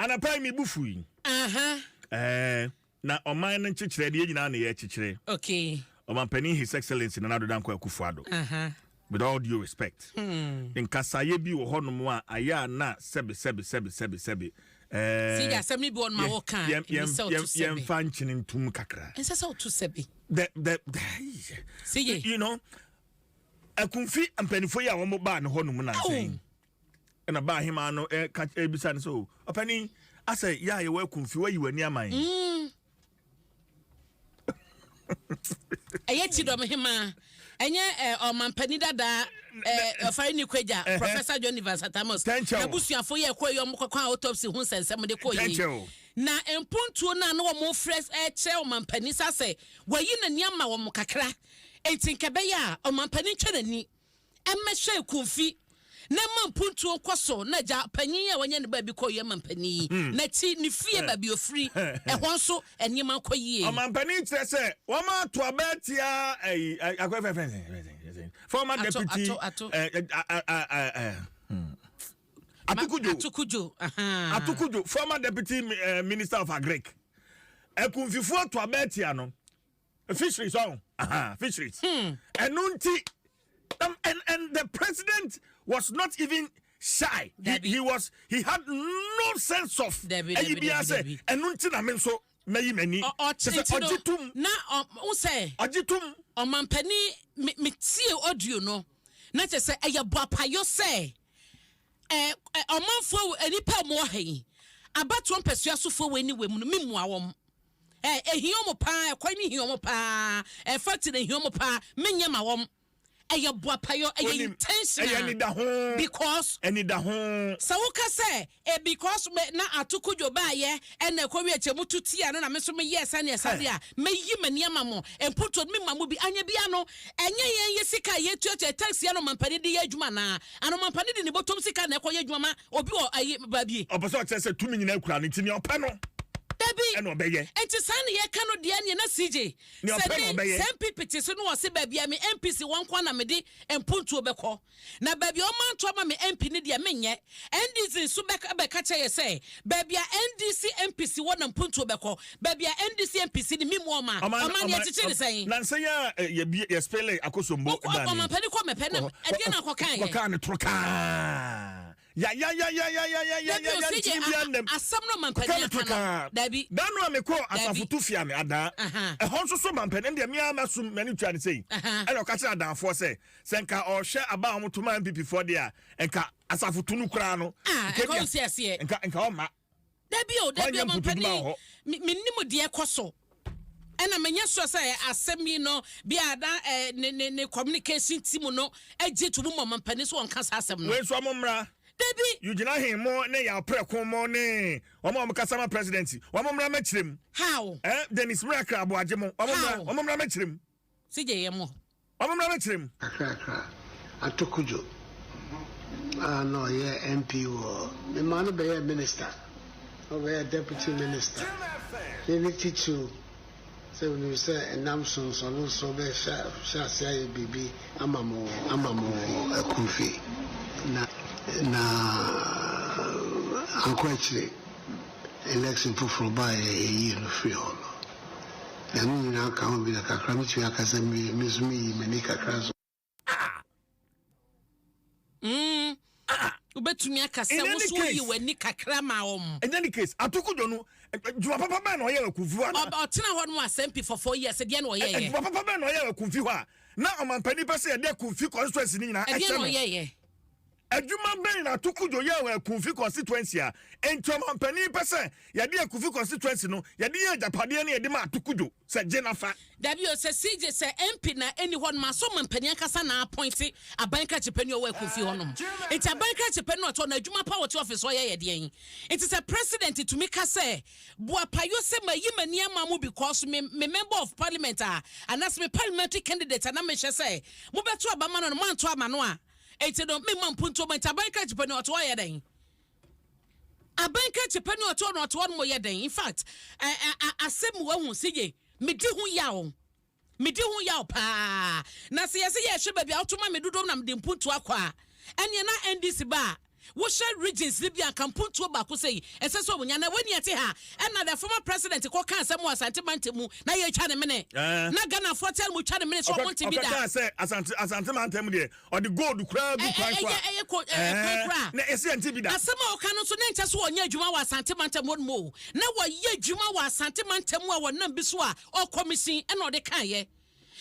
Anapa yi mebu fui. Ɛɛ na ɔman no nkyekyerɛ deɛ nyinaa na yɛkyekyerɛ. Ɔmampanin, His Excellency Nana Addo Dankwa Akufo-Addo. With all due respect. Nkasaeɛ bi wɔ hɔnom a ayɛ a na sɛbe sɛbe sɛbe sɛbe sɛbe. Ɛɛ sɛ asɛm no bi wɔ no ma wɔka ɛni sɛ ɔto sɛbe. Yɛmfa nkyene ntum kakra. Ɛnsɛ sɛ ɔto sɛbe. The CJ. Akumfi mpanimfoɔ yi a wɔn baa ne hɔnom nansɛn ɛna baa ahema no ɛka ɛbisa no sɛ, o ɔpanin, asɛ yɛ a yɛwɔ Akumfi, wayi w'ani ama yɛn. Ɛyɛ Kyidɔm hema, ɛnyɛ ɔmampanin dadaa ɔfari ne kwagya Professor John Evans Atta Mills n'abusuafo yɛ kɔ yi, ɔmo kɔkɔ autopsy ho nsɛnsɛm de kɔ yi na mpuntuo no a na wɔn frɛ ɛkyerɛ ɔmampanin sa sɛ wayi n'ani ama wɔn kakra, nti nkɛbɛyɛ a ɔmampanin twɛ n'ani ɛmɛhwɛ Ekumfi na ma mpuntuo nkɔ so, na gya panyin a wɔnyɛ ne baabi kɔ yɛ mampanin yi n'akyi ne fie baabi ofiri ɛhɔ nso nneɛma nkɔ yie. Ɔmampanin kyerɛ sɛ wɔn ato abɛɛ ɛyi akɔ fɛfɛ former deputy Ato. ɛɛ ɛɛ Ato Cudjoe. Ato Cudjoe. Ato Cudjoe, former deputy minister of agric. Akumfifoɔ ato abɛɛ tia no, fisheries ɔn fisheries. Ɛnu nti and the president was not even shy. He had no sense of ɛyi bi ase. Ɛnu nti na mi nso mɛyi m'ani. Ɔkye ɔgye tum. Na ɔ sɛ ɔgye tum. Ɔmampanin, me tie audio no na kyerɛ sɛ ɛyɛ boapayɔ sɛ ɛ ɛ ɔmanfoɔ, nipa a wɔwɔ ha yi, abatoɔ mpɛsua sofoɔ wɔ ani wɔ mu no, mi mua wɔn ɛ ehia wɔn paa, ɛkwan ne hia wɔn paa, ɛfa ti na ehia wɔn paa, menyɛ ma wɔn. Ɛyɛ boapayɔ, ɛyɛ intentional. Ɛyɛ nidaho. Because ɛnidaho. Sɛ woka sɛ because me na Ato Cudjoe baayɛ ɛna ɛkɔ wi akyɛ mu tu tia no na me nso meyɛ sɛneɛ sɛdeɛ a mɛyi m'ani ama mo mpoto me ma mo bi anya bia no, ɛnyɛ yɛn yɛ sika a yɛtuatua tax yɛ no mampani de yɛ adwuma naa ano mampani de ne bɔtɔm sika na ɛkɔ yɛ adwuma ma obi wɔ ayi baabi. Ɔpɛ sɛ ɔkyerɛ sɛ tumi nyinaa kura no, nti nea ɔpɛ no Dabi. ɛna ɔbɛyɛ. Nti saa ne yɛka no deɛ neɛ na CJ Nea sɛ ɔpɛ na ne ɔbɛyɛ. sɛ NPP te so no, wɔ se baabi a me MP si wɔn nko na mede mpuntuo bɛkɔ, na baabi a ɔma nto ama me MP no deɛ menyɛ. NDC nso bɛka kyerɛ yɛ sɛ baabi a NDC MP si wɔ na mpuntuo bɛkɔ, baabi a NDC MP si ne mimu ɔma ɔma ne akyekyere ne sɛn. Nansa yi a yɛbi yɛspele Akosombo dan. Ɔmampani kɔ mɛpɛ na ɛdeɛ na akɔka yɛ. Kɔkaa ne toro kaa yayayayayayayaya ntini bi anam. Asɛm no ɔmampani aka no, dabi. Dano a mekɔ Asafoto fia me adaa ɛhɔ nso so, mampani deɛ mea masom m'ani tua ne sɛi, ɛna ɔka kyerɛ adaafoɔ sɛ nka ɔhwɛ aba a wɔto ma NPP foɔ deɛ a, nka Asafoto no koraa no nka ɛkɔ nsi aseɛ. Nka ɔma Dabi o, dabi. Ɔnyɛ mpotodwuma wɔ Ɔmampani hɔ. menim deɛ kɔ so ɛna menyɛ sure sɛ asɛm yi no bi a na ne communication team no agye to mu ma ɔmampani so wɔnka saa asɛm no. Wei nso ɔmo mmra. Dabi. Eugene Ahen mo ne Yɛaprɛko mo ne wɔn a wɔkasa ma president, wɔn mmra mɛkyerɛ mu. How? Dennis Miracle Aboagye mo, wɔn mmra. How? Wɔn mmra mɛkyerɛ mu. Sigye yɛ mo. Wɔn mmra mɛkyerɛ mu. Kakrakra, Ato Cudjoe a na ɔyɛ MP wɔ mema no bɛyɛɛ minister, na ɔbɛyɛɛ deputy minister ne titiriw sɛ menim sɛ ɛnam so nso ɔno nso bɛhyɛ hyɛ ase ayɛ biribi ama mo Akumfi na ankɔ akyire, election foforɔ baeɛ, yɛyii no firi hɔ no, na ne nyinaa ka ho bi na kakra metumi aka sɛ me nso meyi m'ani kakra so. Wobɛtumi aka sɛ In wo any so woyi case. w'ani kakra ma wɔm. In any case, Ato Cudjoe no, dwuma papa bɛn na ɔyɛ wɔ Akumfi hɔ ana? Ɔtena hɔ no asɛm pi for 4 years, deɛ na ɔyɛyɛ? Dwuma papa bɛn na ɔyɛ wɔ Akumfi hɔ a na ɔmampanin pɛ sɛ yɛde Akumfi constituency no nyinaa ɛdeɛ ɛkyɛ na no? ɔyɛyɛ? Adwuma bɛn na Ato Cudjoe yɛ wɔ Akumfi constituency a enti ɔmampanin pɛ sɛ yɛde Akumfi constituency no yɛde yɛ agyapadeɛ no yɛde ma Ato Cudjoe sɛ gye nafa? Dabi o, sɛ CJ sɛ MP na ɛni hɔ nom asɔ mampanin ankasa na appoint aban krakye panyin a ɔwɔ Akumfi hɔ nom, nti aban krakye panyin na ɔtɔ na adwuma pa wɔte office ɔyɛ yɛ deɛn? Nti sɛ president tumi ka sɛ boapayo sɛ ma yi m'ani ama mo because me member of parliament a anaasɛ me parliamentary candidate a na mehyɛ sɛ mobɛto aba ma no no moanto ama no a, nti no memma mpuntuo ma. Nti aban krakye panyin ɔte hɔ yɛ dɛn? Aban krakye panyin ɔte hɔ no, ɔte hɔ no mo yɛ dɛn? In fact, ɛ ɛ asɛm wahu sɛ medi ho yaw, medi ho yaw paa, na sɛ yɛsɛ yɛhwɛ baabi a wotoma me dodoɔ na mede mpuntu akɔ a, ɛneɛ na NDC ba a Wohyɛ regions no bi a, nka mpuntuo baako sɛ yi ɛsɛ sɛ ɔmo nya. Na wɔni ɛte ha, ɛna the former president kɔ ka asɛm wɔ Asante mantam mu na yɛtwa ne mene na Ghanafoɔ tɛ mo twa ne mene sɛ ɔmo nte bi da. Ɔkɔkaa sɛ Asante mantam deɛ, ɔde gold koraa gu kwan so a ɛyɛ ɛyɛ ko kwan koraa na ɛsɛ yɛnte bi da. Asɛm a ɔka no nso, ne nkyɛ so wɔnyɛ adwuma wɔ Asante mantam hɔ nom o, na wɔyɛ adwuma wɔ Asante mantam a wɔnam bi so a ɔkɔmihyin ɛna ɔde kaeɛ.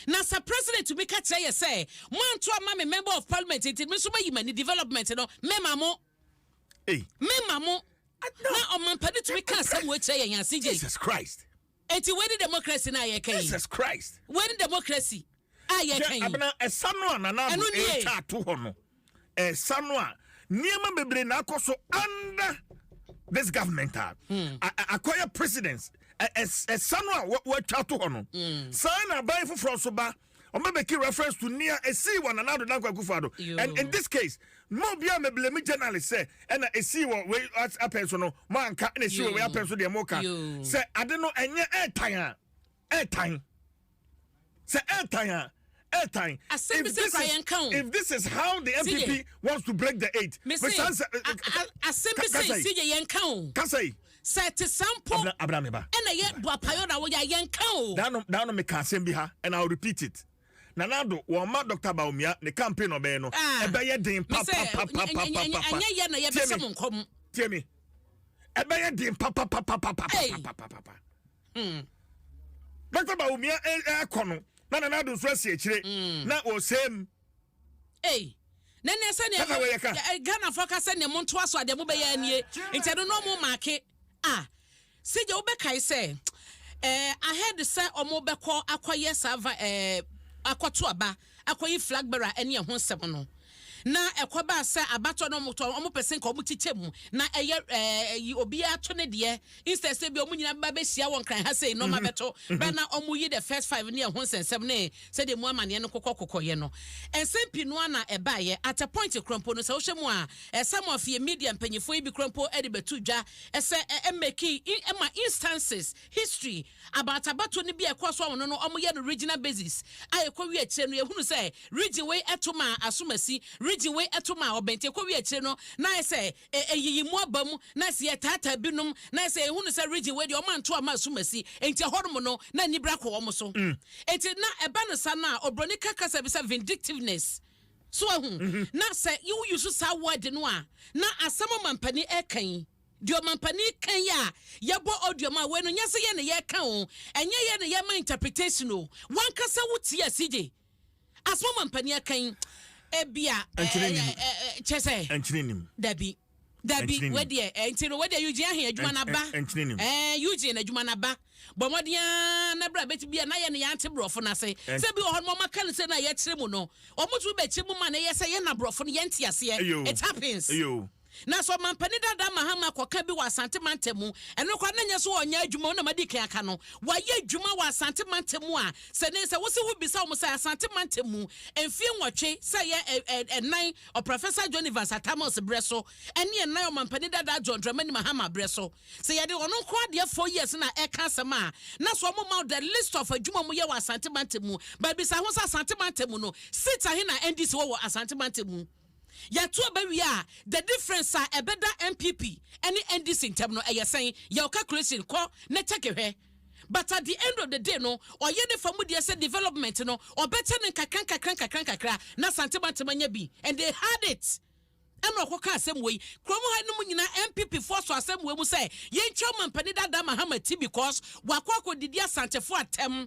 Na sɛ president tumi ka kyerɛ yɛ sɛ moanto ama me member of parliament nti, me nso mayi m'ani, development no mema mo. Hey. Mema mo. Na ɔmampani tumi ka asɛm wɔ kyerɛ yɛn ase gye. Jesus Christ. Enti wei ne democracy no a yɛka yi? Jesus Christ. Wei ne democracy a yɛka yi? Abena, ɛsa no a Nana Addo Ɛno nie. ɛretwa ato hɔ no, ɛsa no a nneɛma bebree na akɔ so under this government a akɔyɛ presidents ɛsa no a wɔatwa ato hɔ no, saa na aban foforɔ nso ba, ɔmo bɛki reference to nea esii wɔ Nana Addo Dankwa Akufo-Addo. Yo. And in this case, mo obi a meblame journalist sɛ ɛna esii wɔ wei apɛn so no mo anka, ɛna esii wɔ wei Yo. apɛn so deɛ mo ka Yo. sɛ ade no ɛnyɛ ɛɛtan a ɛɛtan sɛ ɛɛtan a ɛɛtan. Asɛm bi If sɛ this kora is- yɛnka o. If this is how the NPP CJ. wants to break the eight, Mese, mesan sɛ asɛm bi kasa sɛ yi. CJ, yɛnka o. Kasa yi. Sɛ te sampo Abena, Abena, meba. ɛna yɛ buapayɔ na wɔyɛ a, yɛnka o. Daano meka asɛm bi ha and I will repeat it. Nana Addo wɔn ma Dr. Bawumia ne campaign ɔbɛyɛ no Ah. ɛbɛyɛ den Mese, papapapapapapa. ɛnyɛ yɛ na yɛbɛhyɛ Tie mo me. nkɔm. Tie me, ɛbɛyɛ den Hey. papapapapapapapapa. Dr. Bawumia ɛkɔ no na Nana Addo nso asi akyire na wɔsɛm. Ei, na nea sɛ Kasa wɔ yɛ ka. Ghanafoɔ ka sɛ nea mo ntoa so a, deɛ mobɛyɛ anie nti ɛno na ɔmo maake a sigye wobɛkae sɛ ahead sɛ ɔmo bɛkɔ akɔyɛ saa va akɔto aba akɔyi flag bearer ɛne ɛho nsɛm no, na ɛkɔbaa sɛ abatɔ no, ɔmo tɔ, ɔmo pɛ sɛ nka ɔmo kyekyɛ mu na ɛyɛ yi obiara to ne deɛ instead sɛ bi ɔmo nyinaa ba bɛhyia wɔ Nkran ha sei na ɔmo abɛto bɛ na ɔmo yi the first five ne ɛho nsɛnsɛm ne sɛdeɛ mu amaneɛ no kokɔ kokɔyɛ no, nsɛm pii no ana ɛbaayɛ. At a point kurompo no, sɛ wohyɛ mu a, ɛsɛm of yɛ media mpanyinfoɔ yi bi kurompo ɛde bɛto dwa ɛsɛ ɛmɛki ɛma instances history about abato no bi a ɛkɔ so a wɔn no ɔmo yɛ no regional basis a ɛkɔ wi akyire no, yɛhunu sɛ region wei ɛto ma asomasi, region wei ɛto ma ɔbɛnti. Ɛkɔ wi akyire no na ayɛ sɛ ɛyiyi mu aba mu na sɛ yɛtaataa binom na sɛ ehunu sɛ region wei deɛ, ɔmo anto ama asomasi, nti ɛhɔnom no na anibra kɔ wɔn so. Nti na ɛba no sa no a, obroni kasa bi sɛ vindictiveness so ahu na sɛ yiwu use saa word no a, na asɛm ɔmampanin ɛka yi deɛ, ɔmampanin kan yi a yɛbɔ audio ma wei no, nyɛ sɛ yɛ ne yɛka o, ɛnyɛ yɛ ne yɛma interpretation o, wankasa wotie a, CJ, asɛm ɔmampanin ɛka yi ebia Ɛnkyerɛ nim. Kyɛ sɛ Ɛnkyerɛ nim. Dabi, dabi. Ɛnkyerɛ nim. Wedeɛ nti no, wedeɛ Eugene ahe adwuma naba. Ɛnkyerɛ nim. Eugene adwuma naba, bɔ mmɔden ara na bra bɛti bia na yɛ ne yɛante borɔfo no ase sɛ bi wɔ hɔ no, ɔmaka no sɛ no a yɛkyerɛ mu no, ɔmo tumi bɛkyerɛ mu ma na ɛyɛ sɛ yɛna borɔfo no yɛnte aseɛ. Eyo. It happens. Eyo. Na sɛ ɔmampani dada Mahama kɔka bi wɔ Asante mantam mu, ɛno koraa na nyɛ so ɔnyɛ adwuma wo na madi kan aka no, wayɛ adwuma wɔ Asante mantam mu a, sɛ ne sɛ wosi wo bisa wɔn sɛ Asante mantam mu mfie 8 sɛ yɛ 4 ɔprofessor John Evans Atta Mills berɛ so ɛne 4 ɔmampani dada John Dramani Mahama berɛ so, sɛ yɛde ɔno nko adeɛ 4 years na ɛka asɛm a, na so ɔmo ma wo the list of adwuma mu yɛ wɔ Asante mantam mu, baabi sa ho sɛ Asante mantam mu no, seat ahe na NDC wɔ wɔ Asante mantam mu? Yɛto aba wie a, the difference a ɛbɛda NPP ne NDC ntam no ɛyɛ sɛn? Yɛwɔ calculation kɔ na check hwɛ. But at the end of the day no, ɔyɛ ne fa mu deɛ sɛ development no ɔbɛkyɛ ne nkakra nkakra nkakra nkakra na Asante mantam anya bi, and they had it. Ɛna ɔkɔka asɛm wei kurom ha no mu nyinaa, NPP foɔ so asɛm wei mu sɛ yɛntwa ɔmampani dada Mahama ti because wakɔ akɔdidi Asantefoɔ atɛm,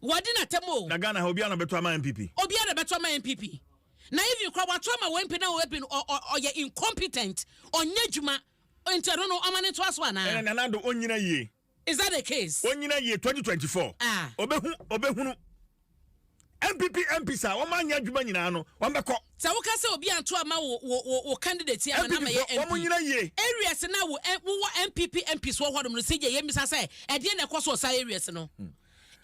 wɔde n'atɛm o. Na Ghana ha, obiara na bɛtɔ ama NPP. Obiara na bɛtɔ ama NPP, na even kora wato ama wɔn MP na wɔn MP no ɔyɛ incompetent, ɔnyɛ adwuma, nti ɛno no ɔma ne ntoa so Ɛna anaa? Nana Addo onyina yie. Is that the case? Onyina yie 2024. Ah. Ɔbɛhu, ɔbɛhunu NPP MPs a wɔn anyɛ adwuma nyinaa no, wɔn bɛkɔ. Sɛ woka sɛ obi anto ama wo candidate ama na NPP ama yɛ fo wɔn MP nyina yie. Areas na wo wowɔ NPP MPs wɔ hɔnom no, sɛ gye yɛmmisa sɛ ɛdeɛ na ɛkɔ so wɔ saa areas no,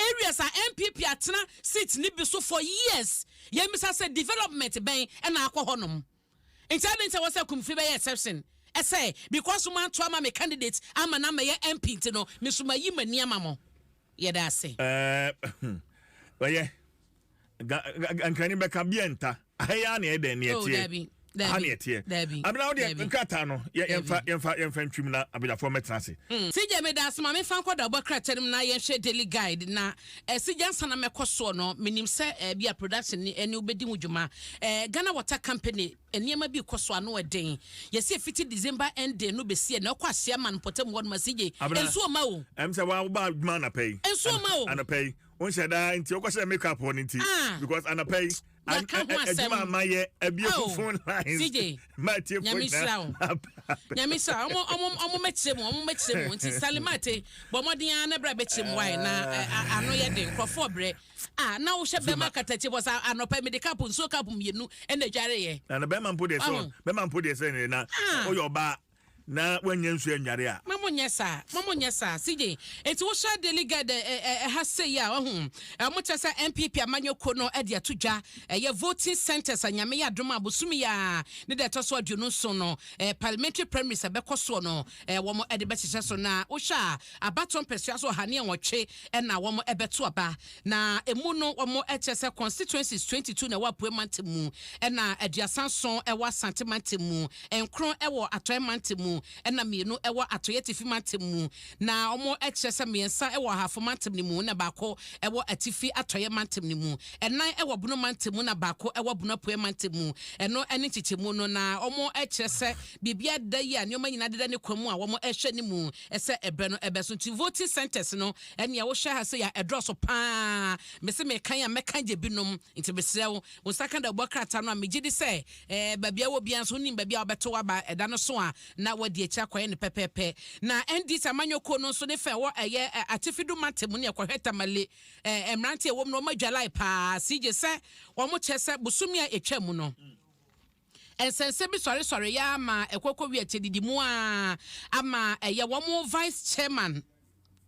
areas a NPP atena seat ne bi so for years, yɛmmisa sɛ development bɛn ɛna akɔ hɔnom? Nti ade nkyɛ wɔ sɛ Kumfi bɛyɛ exception ɛsɛ because mo anto ama me candidate ama na mɛyɛ MP nti no, me so mayi m'ani ama mo, yɛda ase. Ɔyɛ Nkrani bɛka bi ɛnta ahɛyɛ a na ɛdɛn ne Oh, ɛteɛ. dabi. Ha ne ɛteɛ. Dabi. Abena, wo deɛ, Dabi. nkrataa no yɛmfa ntwim na abadwafoɔ mɛtena ase. CJ, meda ase. Ma memfa nkɔ dabɔ krataa no mu na yɛnhwɛ Daily Guide na CJ, ansa na mɛkɔ soɔ no, menim sɛ bi a production ne ɛne wobɛdi ho dwuma. Ghana Water Company, nneɛma bi kɔ so ano ɛden. Yɛsɛ fiti December ending no bɛsi ɛ na ɛkɔ ahyia ma no mpɔtam hɔ no ma CJ Abena. nsuo ma o. Ɛm sɛ woba adwuma anapa yi. Nsuo ma o. Anapa yi wonhyɛ daa nti wokɔhyɛ makeup hɔ no nti because anapa yi Yɛaka ho asɛm. adwuma amayɛ abie Oh, phone lines CJ, ma tie. Nyame nhyira wo. Nyame sɛ ɔmo mɛkyerɛ mu, ɔmo mɛkyerɛ mu. Nti Salimate, bɔ mmɔden ara na bra bɛkyerɛ mu wae na ano yɛ den. Nkurɔfoɔ brɛ a na wohyɛ bɛrima katakye bɔ sa anɔpa, mede cup nsuo, cup mmienu ɛna adwareɛ. Na bɛrima mpo deɛ sɛ Ɔho. Bɛrima mpo deɛ sɛ ne na woyɛ ɔbaa na woanya nsuo anware a. Ma mo nyɛ saa, ma mo nyɛ saa, CJ. Eti wohyɛ Daily Guide ɛ ɛ ɛha se yi a, ɔho ɔmo kyerɛ sɛ NPP amanyɔkuo no ɛde ato dwa ɛyɛ voting centres a Nyame yɛ adom a bosomi yi a ne deɛ ɛtɔ so 27 no parliamentary primaries a ɛbɛkɔ soɔ no wɔn ɛde bɛhyehyɛ so. Na wohyɛ a, abatoɔ mpɛsua so 108 ɛna wɔn ɛbɛto aba, na emu no wɔn ɛkyerɛ sɛ constituencies 22 na ɛwɔ Apue mantam mu, ɛna 37 ɛwɔ Asante mantam mu, 9 ɛwɔ Atɔe mantam mu, ɛna 2 ɛwɔ Atɔeɛ Atifi mantam mu, na wɔn ɛkyerɛ sɛ 3 ɛwɔ Ahafo mantam no mu, na 1 ɛwɔ Atifi Atɔeɛ mantam no mu, 4 ɛwɔ Bono mantam mu, na 1 ɛwɔ Bono Apue mantam mu. Ɛno ɛne nkyekyɛmu no, na wɔn ɛkyerɛ sɛ biribi ada yi a, nneɛma nyinaa deda ne kwan mu a wɔn ɛhwɛ ne mu ɛsɛ ɛbrɛ no ɛbɛ so. Nti voting centres no, ɛnea wohyɛ ha sɛ yɛ ɛdɔɔso paa. Mese mekan a, mɛka gye binom. Nti mesrɛ wo, wo nsa ka da bɔ krataa no a, megye di sɛ baabi a wɔ bia nso wonim baabi a wobɛto aba ɛda no so a, na wadi akyi akɔyɛ no pɛpɛɛpɛ. Na NDC amanyɔkuo no nso ne fɛ wɔ ɛyɛ Atifido mantam ne ɛkɔhwɛ Tamale mmeranteɛ wɔ mu no, wɔn adwalae paa, CJ, sɛ wɔn kyɛ sɛ bosomi a ɛtwa mu no, nsɛnsɛm bi sɔresɔre yɛ ama ɛkɔkɔ wi akyɛ didi mu a ama ɛyɛ wɔn vice chairman.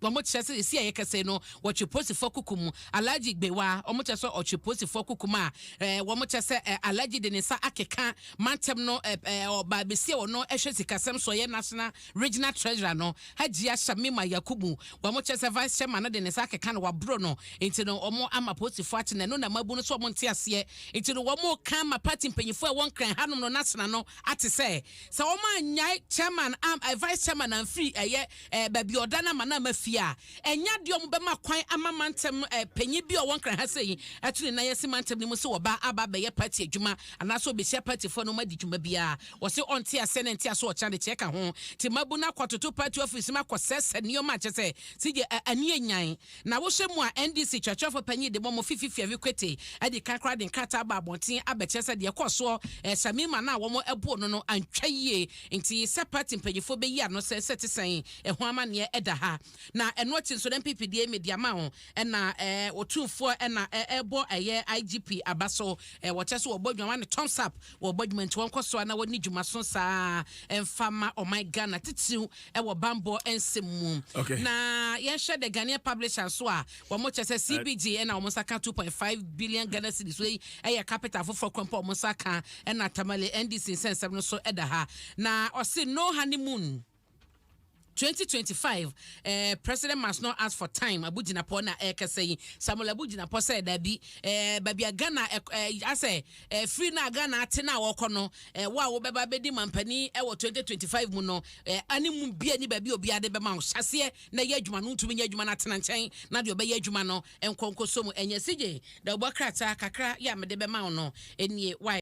Wɔn kyerɛ sɛ esi a yɛkɛsɛ no, wɔtwe polisifoɔ kuku mu, Alhaji Gbewa. Wɔn kyerɛ sɛ ɔtwe polisifoɔ kuku mu a wɔn kyerɛ sɛ Alhaji de ne nsa akeka mantam no ɛɛ ɛɛ ɔbaa besia a ɔno ɛhwɛ sikasɛm so, ɔyɛ national regional treasurer no, Hajiya Shamima Yakubu. Wɔn kyerɛ sɛ vice chairman no de ne nsa akeka no, waboro no, nti no wɔn ama polisifoɔ akye. Na ɛno na mabu no so wɔn nte aseɛ, nti no wɔn ka ma party mpanyinfoɔ a ɛwɔ Nkran hanom no national no ate sɛ wɔn anyae chairman am vice chairman amfiri ɛyɛ baabi ɔda no ama no ama fie a, ɛnya deɛ ɔmo bɛma kwan ama mantam panyin bi a ɔwɔ Nkran ha sɛ yi ɛto ne nan asi mantam no mu sɛ wɔba aba abɛyɛ party adwuma anaasɛ ɔbɛhyia partyfoɔ no, ɔmo adi dwuma biara. Wɔsɛ ɔnte aseɛ ne nte ase ɔkyena de kyerɛ ka ho. Nti mabu no akɔtoto party office mu akɔsɛsɛ nneɛma a kyɛ sɛ sigye ani enyan. Na wohyɛ mu a, NDC kyerɛkyerɛfo panyin de mɔmɔ Fifi Fiavi Kwetey ɛde kakra de nkrataa ba abɔnten abɛkyerɛ sɛ deɛ ɛkɔ soɔ Shamima no a wɔn ɛbo no antwa yie, nti sɛ party mpanyinfoɔ bɛyi ano sɛ te sɛn. Ɛho amanneɛ ɛda ha. Na ɛno akyi nso no, NPP deɛ media ma ho ɛna ɔtumfoɔ ɛna ɛbɔ ɛyɛ IGP aba so. Wɔkyɛ so wɔbɔ adwuma ne thumbs up, wɔbɔ adwuma, nti wɔnkɔ so a na wɔne dwuma so saa ɛmfa ma ɔman Ghana, titiriw ɛwɔ bambɔ nsɛm mu. Na yɛnhwɛ the Ghanaian Publisher nso a, wɔn kyɛ sɛ CBG ɛna wɔn nsa ka 2.5 billion Ghana cedis. Wei ɛyɛ capital foforɔ kwan pa wɔn nsa ka. Ɛna Tamale NDC nsɛnsɛm no so ɛda ha. Na ɔsi no honeymoon 2025, president must not ask for time. Abu Jinapor na ɛkɛsɛ yi, Samuel Abu Jinapor sɛ dabi, baabi a Ghana asɛ firi na Ghana ate na wɔkɔ no, wo a wobɛba bɛdi mampanin ɛwɔ 2025 mu no, ane mu bia ni baabi obiara de bɛma wo hyɛseɛ na ɛyɛ adwuma no, ntumi nyɛ adwuma no, atena nkyɛn na deɛ ɔbɛyɛ adwuma no nkɔnkɔ so mu. Ɛnyɛ sigye da wobɔ krataa kakra yɛ a mede bɛma wo no ɛnie wae.